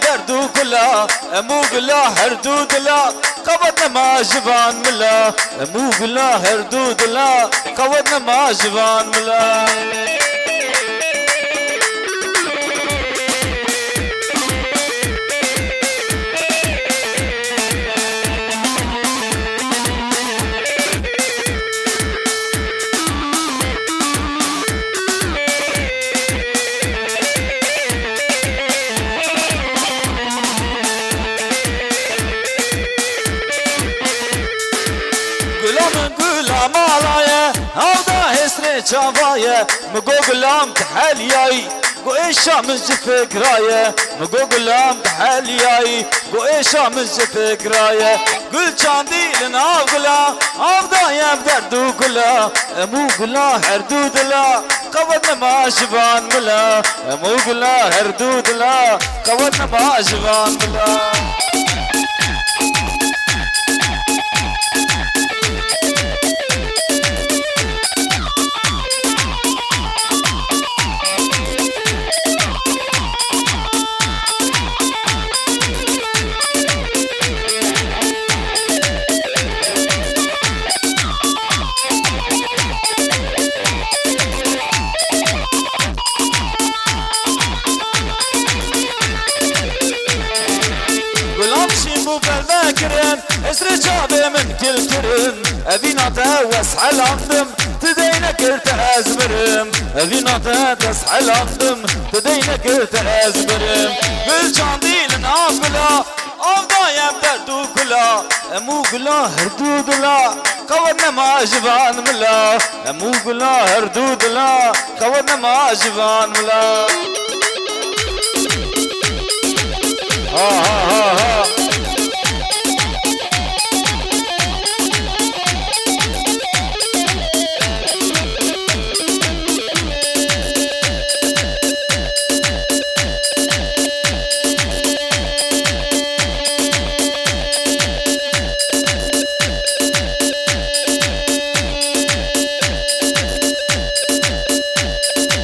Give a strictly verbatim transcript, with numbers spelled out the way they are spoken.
Derd û gula, em û gula her du dila, qewet nema ji van mila. Em û gula her du dila, qewet nema ji van mila. Gula min gula mala ye, hewda hêsrê çava ye. Min got gulam tu heliyayî, got êşa min ji fikra ye. Min got gulam tu heliyayî, got êşa min ji fikra ye. Gul çandî li nav gula, av daye bi derd û gula. Em û gula her du dila, qewet nema ji van mila. Em û gula her du dila, qewet nema ji van mila. Gulam şîn bû ber me kirin, hêsrê çavê min kil kirin. Evîna te wes helandim, tu dey nekir te ez mirim. Evîna te dest helandim, tu dey nekir te ez mirim. Gul çandî li nav gula, av daye bi derd û gula. Em û gula her du dila, qewet nema ji van mila. Em û gula her du dila, qewet nema ji van mila. Ha, ha, ha, ha.